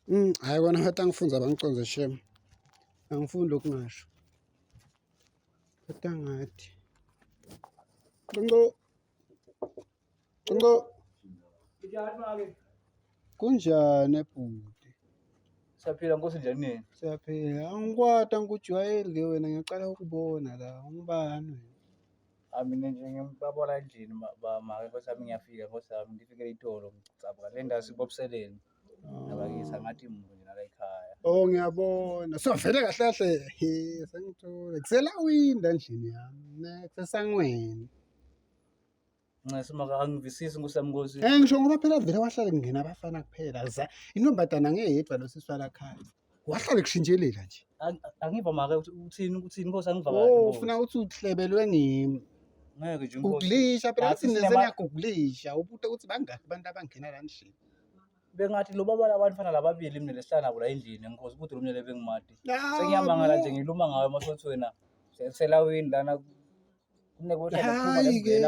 Hhayi kona ngathi angifunza bangiconze shem. Angifuni lokhu ngasho. Kodwa ngathi. Nconco. Nconco. Njani make? Kunjani bhuti? Siyaphila nkosi njani nini? Siyaphila. Angikwati angikujwayeli ke wena ngiyaqala ukubona la. Ungubani wena? Ah mina nje ngibabona endlini make nkosi yami ngiyafika nkosi yami ngifike itolo ngicabanga le ndawo sibopseleni. Nabakithi angathi muntu nje nala ekhaya. Oh ngiyabona. So vele kahle kahle he sengithole. Kuselawinda endlini yami. Ne kusesangweni. Ncese maka angivisisi nkosi yami nkosi. Eh ngisho ngoba phela vele wahlale kungena abafana kuphela. Za intombazana ngeyedwa lo sisi walakhaya. Wahlale kushintshelela nje. Angiva make uthini uthini nkosi angiva kahle. Oh ufuna ukuthi uhlebelwe ngimi. Ngeke nje nkosi. Gugulisha phela Nathi uthi sinema- sengiyagugulisha ubuta ukuthi bangaki abantu abangena la endlini. Bengathi lo baba labantu fana lababili mina lesihlala nabo la endlini nkosi kude lo mina lebengimati. Sengiyamangala nje ngiluma ngayo masothi wena selawini lana Hhayi-ke,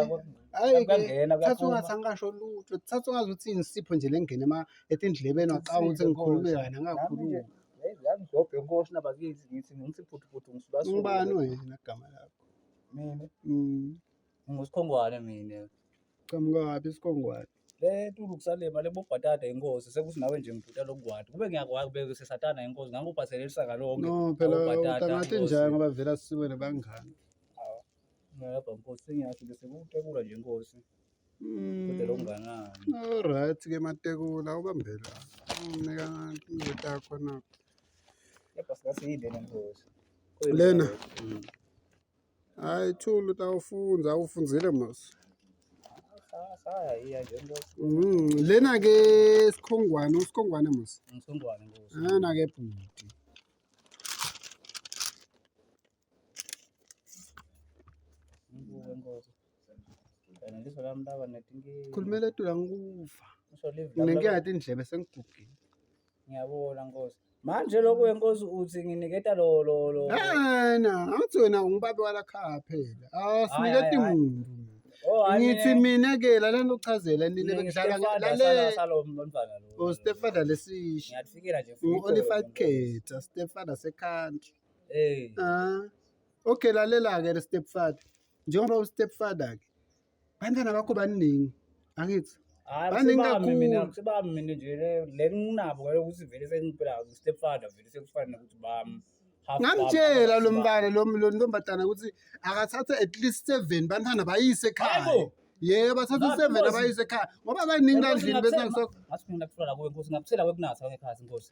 hhayi-ke, thatha ungathi angisho lutho, thatha ungazi ukuthi insipho nje lengena ema etindlebeni wacabanga ukuthi ngikhulume kabi angakhulumi. Yangidobha enkosi nabakithi ngithi ngithi phuthu phuthu Ungubani wena gama lakho? Mina Mm. nginguskhongwane mina. Qhamukaphi isikhongwane? Le ntulu kusalema le bobhatata inkosi sekuthi nawe nje ngibhuta lokukwati kube ngiyakwazi kube sesatana inkosi ngangubhathele isaka lonke. No phela Awubhatata, utangathi Nkosi. njani ngoba vele asiwe nabangani. Ngiyabha nkosi sengiyasho bese kutekula nje inkosi. Kude Mm. lokunganani. Alright ke matekula ubambela. Unginika into yakho nakho. Kepha singasiyinde nenkosi. Lena. Hayi thula utawufunza awufunzile mos. Saya iya nje nkosi. Lena ke sikhongwane, usikhongwane mos. Ngisongwane nkosi. Lena ke bhuti. Ngibuke nkosi. Kana liso lami laba netinkinga. Khulumela etula ngikuva. Ngisho live lami Nginenkinga laba- yetindlebe sengigugile. Ngiyabona nkosi. Manje lokhu wenkosi uthi nginiketa lo lo lo. Yena, angithi wena ungubabe walakhaya phela. Hhayi, Asiniketi hhayi, hhayi. muntu. Oh, hhayi, Ngithi mina- mina ke lalela uchazela nina mina bekudlala ngi-stepfather lale salo mntwana lo. o stepfather lesisha. Ngiyatifikela nje futhi Ngu-Oliver inkosi. Khetha, stepfather se-country. Eh. Ah. Okay, lalela ke le stepfather. Njengoba u-stepfather ke bantwana bakho baningi angithi Hayi Baningi kusebami mina kakhulu. kusebami mina nje le nginabo kaloku ukuthi vele sengiphela stepfather vele sekufana nokuthi bami half bami, ngamtshela lo abasibami. mntana lo lo ntombazana ukuthi akathathe at least 7 bantwana bayise ekhaya Hayibo! yebo bathathe Ngathi 7 Nkosi. abayise ekhaya ngoba baningi la Nkosi, ndlini bese ngisok Ngathi mina ngakuthola kuwe nkosi ngakuthela kwekunatha ngekhasi nkosi.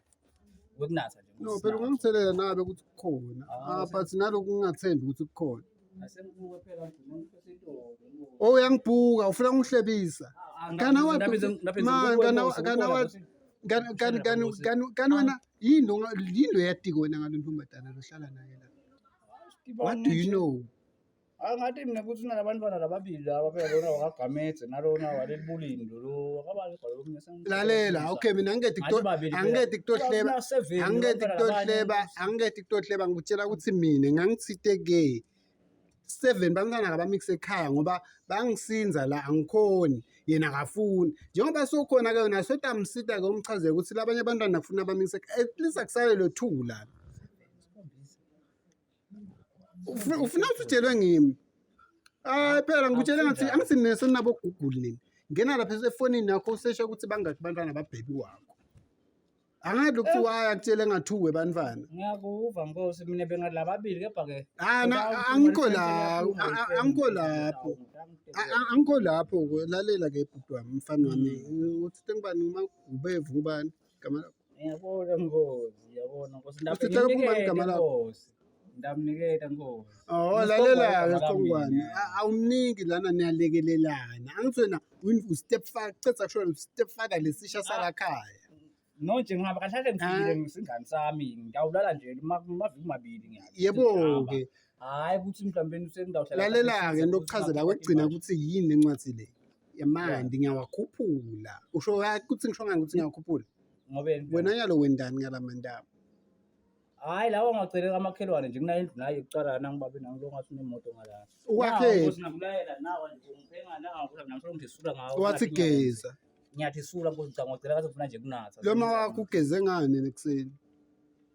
Kwekunatha nje. no phela ungangithelela nabe ukuthi kukhona Ah, ah but naloku ngingathembi ukuthi kukhona Asengibuke phela ngigcine ngiphethe intombi. oh uyangibhuka ufuna ungihlebisa Kana man, kana Kani kani kani kani kani wena yini yini oyatiko wena ngalo ntombazana lohlala naye la what do you know Angathi mina ukuthi unalabantwana lababili laba phela lona wakaGamedze nalona walelibulindi lo wakabani ibhalo lomunye lalela okay mina angikethi Ngathi babili phela. angikethi kutohleba angikethi kutohleba angikethi kutohleba ngikutshela ukuthi mina ngangithite ke 7 bantwana kabamix ekhaya ngoba bangisinza la angikhoni yena akafuni njengoba sokhona ke wena sotamsita ke umchazele ukuthi labanye abantwana kufuna bamix ekhaya at least akusale lo 2 la Ufuna ukuthi utshelwe ngimi hayi phela ngikutshele ngathi angithi nina senabo Google nini ngena lapha efonini yakho useshe ukuthi bangaki bantwana babhebi wakho angazi ukuthi why akutshele ngathuwe bantwana Ngiyakuva nkosi mina bengathi lababili kepha ke Ah, angikho la angikho lapho angikho lapho lalela ke bhuti wami mfana wami uthi tengibani umagubevu ngubani igama lakho Ngiyabona Nkosi, ngiyabona Nkosi. Uthi cela ukubani igama lakho? Nkosi. Ndamniketa Nkosi. Oh, lalela-ke Sikhongwane, awumniki lana niyalekelelana. Angithi wena u-stepfather, ceda kusho wena u-stepfather lesisha salakhaya. No nje ngihamba kahle kahle ngifikile ngisingani sami ngiyawulala nje maviki mabili ngiya. Yebo-ke. Hayi ukuthi mhlawumbe sengidawuhlala. Lalela-ke into okuchazela kwekugcina ukuthi yini le ncwadi le. Yamandi ngiyawakhuphula. Usho ukuthi ngisho ngani ukuthi ngiyawakhuphula? Ngobe Wena nyalo wendani ngalamandaba? Hayi lawa ngacele kamakhelwane nje kunayo indlu nayo ekucala nangibabe nangilo ngathi unemoto ngala. Ukwakhe Nkosi ngakulayela nawa nje ngiphenga nawa nami solo ngisula ngawo. wathi geza. Ngiyathisula nkosi ngicabanga ngicela ngathi ngifuna nje kunatha. Lo ma wakho ugeze ngani nekuseni?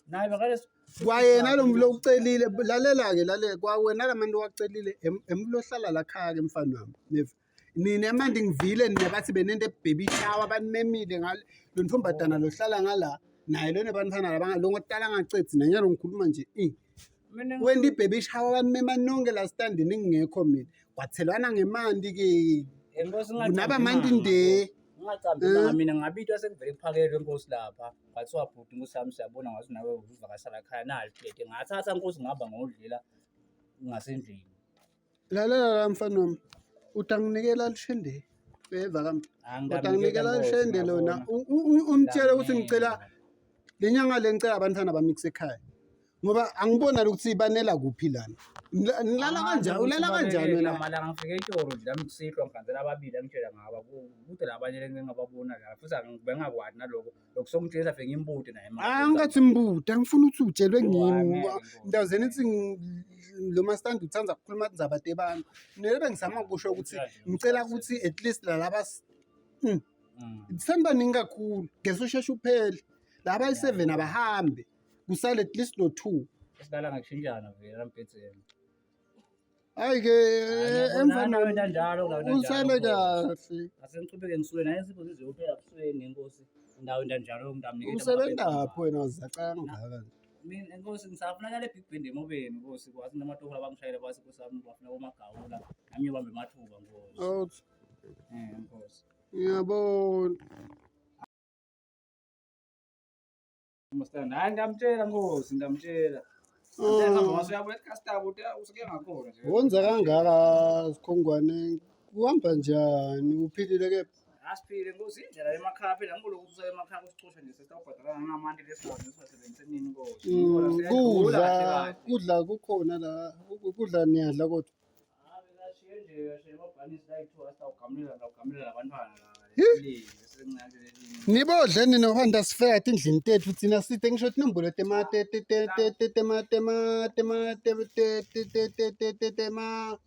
Naye bakale Kwayena lo mlo ucelile lalela-ke lalela kwawena la mantu wacelile emlohlala la khaya-ke mfana wami neva nina manje ngivile nina bathi benento ebhebi shower banimemile ngale lo ntombazana lohlala ngala naye lona bantwana laba lo ngotala ngacedzi nanyalo ngikhuluma nje i Mina wena ibhebi shower banimema nonke la standini ngingekho mina kwathelwana ngemanti ke Enkosi kunaba manti nde Ngingacambi Eh. mina ngabitwa sekuvele kuphakelwe inkosi lapha. Kwathiwa bhuti inkosi yami siyabona ngathi nawe uvakashela ekhaya nali plate. Ngathatha inkosi ngihamba ngodlela ngasendlini. Lalela la mfana wami utanginikela lishende eva kambe utanginikela lishende lona umtshele ukuthi ngicela le nyanga le ngicela abantwana bami kusekhaya ngoba angibona ukuthi banela kuphi lana nilala kanjani ulala kanjani wena Malanga ngifike etoro nje lami kusihlwa ngiganzela ababili angitshela ngaba kude labanye engingababona la futhi bengakwati naloko lokhu sokungitshela fike ngimbude naye manje. Angathi mbuda ngifuna ukuthi utshelwe Oh, ngimi angeke, Nkosi. ndawuzeni ithi lo mastandi uthanda ukukhuluma tindzaba tebantu mina bengizama kusho ukuthi ngicela ukuthi at least lalaba senibaningi kakhulu ngese usheshe uphele laba ayi-7 abahambe kusale at least no-2 Esilala ngakushintshana vele lambhedzeni. hayi-ke emfana wena njalo usale kahle Asengichubeke ngisuke naye insipho zizophela kusweni inkosi. Indawo njalo ngidamniketa. usebenzaphi wena uzaca kangaka nje Mina inkosi ngisafuna kale big band emobeni inkosi kwathi namatoho abangishayela bathi inkosi yami bafuna komagawula nami ngiyobamba emathuba inkosi. Awuthi, Eh inkosi. ngiyabona Mustang hayi ngiyamtshela inkosi ngiyamtshela. Ngihamba ngasuyabuya eCaster ukuthi usuke ngakhona nje. Wonza kangaka sikhongwane kuhamba njani uphilile ke Asiphile inkosi indlela emakhaya phela ngikuloku usuya emakhaya kusicosha nje sesitawubhadalana ngamanti lesikwazi lesisebenzise nini inkosi. Kudla kudla kukhona la kudla niyadla kodwa Ashiye nje ashiye amabhanisi la yithiwa sitawugamulela sitawugamulela labantwana la. Lesingathi nibodle nina ngoba sifika etindlini tethu thina sithe ngisho tinombolo tema te te te te te tema tema tema te te te te te te te tema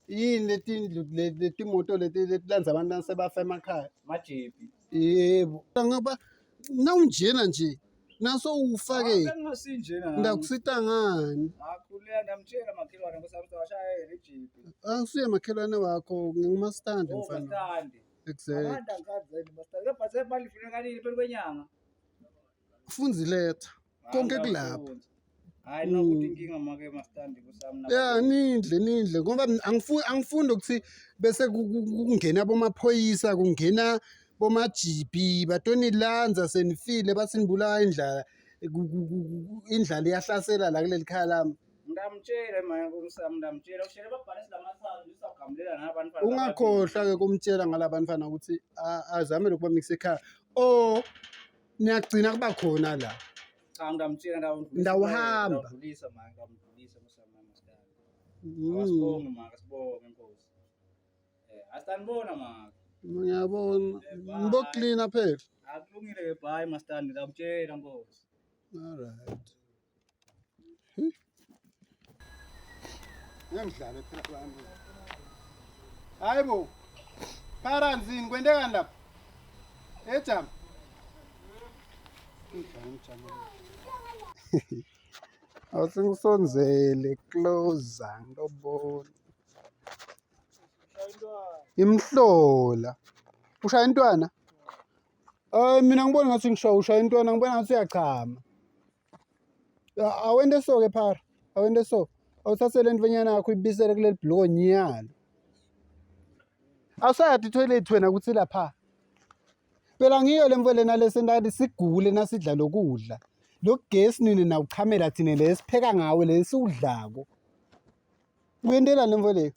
yini letindlu letimoto leti letilandza abantu asebafa emakhaya majipi. yebo ngoba nawunjena nje naso ufa-ke Bengasinjena. ndakusita ngani Akhuleka ndamtshela makhelwane nkosi yami sawashaya ijipi. angisuye makhelwane wakho ngingumastandi Oh mfana mastandi. exactly Abantu angikazeni mastandi. Kodwa sebali funeka nini phela kwenyanga. fundza iletha Konke kulapho. Hayi nokuthi inkinga make mastandi kusami. Ya nindle nindle ngoba angifuni ukuthi bese kungena bomaphoyisa kungena bomajipi batonilanza senifile bathi nibulawa indlala indlala iyahlasela la kuleli khaya lami. Ndamtshela manje nkosi ndamtshela ushele babhalise lamathazu ngisawugamulela nabantwana. Ungakhohlwa ke kumtshela ngalabantwana ukuthi azame lokubamikisa ekhaya o niyagcina kuba khona la. Cha ndamtshela ndawudlulisa. Ndawuhamba. Ndawudlulisa manje ndamdlulisa nkosi yami mastandi. Asibonge maka sibonge nkosi. Eh asitanibona maka. Ngiyabona ngiboklina phela. Akulungile ke bye mastandi ndamtshela nkosi. All right. Ngiyamdlala phela abantu. Hayi bo. Pharanzini kwentekani lapha? Ejam. Ngijame ngijame. Awusengisonzele closer ngilobona. Imhlola. Ushaya intwana? Hayi mina ngibona ngathi ngishaya ushaya intwana ngibona ngathi uyachama. Awente so ke phara. Awente so. Awuthathe le ntwenyana yakho uyibisele kuleli bhuloko nyalo. Awusayadi itoilet wena ukuthi lapha. Phela ngiyo le mfo lena lesenta sigule nasidla lokudla. Lokugesi nini nawuchamela thina lesipheka ngawe lesiwudlako. Uyentela le mfo leyo.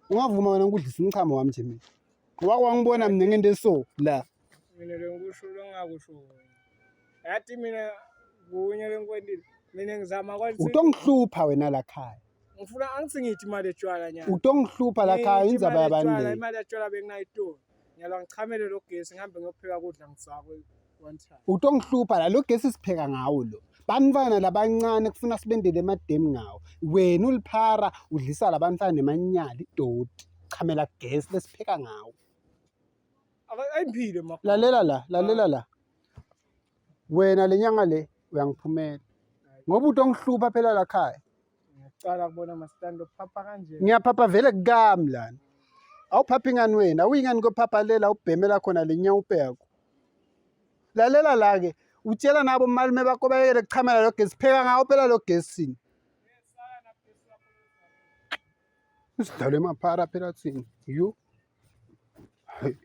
Ungavuma wena ngikudlisa umchamo wami nje mina. Wake wangibona mina ngento eso la. Mina lengikusho longakusho. Yathi mina kunye lengikwentile. Mina ngizama kwathi Utongihlupha wena la khaya. ngifuna angithi ngithi imali etshwala nyana. Utongihlupha la khaya Ngithi indzaba imali yabantu etshwala, le. Imali yatshwala benginayitoli. Ngiyalwa ngichamele lo gesi ngihambe ngiyopheka kudla ngisakwe one time. Utongihlupha la lo gesi sipheka ngawo lo. Bantwana labancane kufuna sibendele emademu ngawo. Wena uliphara udlisa labantwana nemanyala idoti. Chamela gesi lesipheka ngawo. Ayiphile ma. Lalela la, lalela la. Wena le nyanga le uyangiphumela. Ngoba utongihlupha phela la khaya. Ngiyacala kubona masitandi ophapha kanje. Ngiyaphapha vele kukami lana. Awuphaphi ngani wena? Awuyingani kophapha lela ubhemela khona le nyawupe yakho. Lalela la ke, utshela nabo malume bakho bayekele kuchamela lo gesi, pheka ngawo phela lo gesi. Sidlale emaphara phela thina. Yo. Hayi.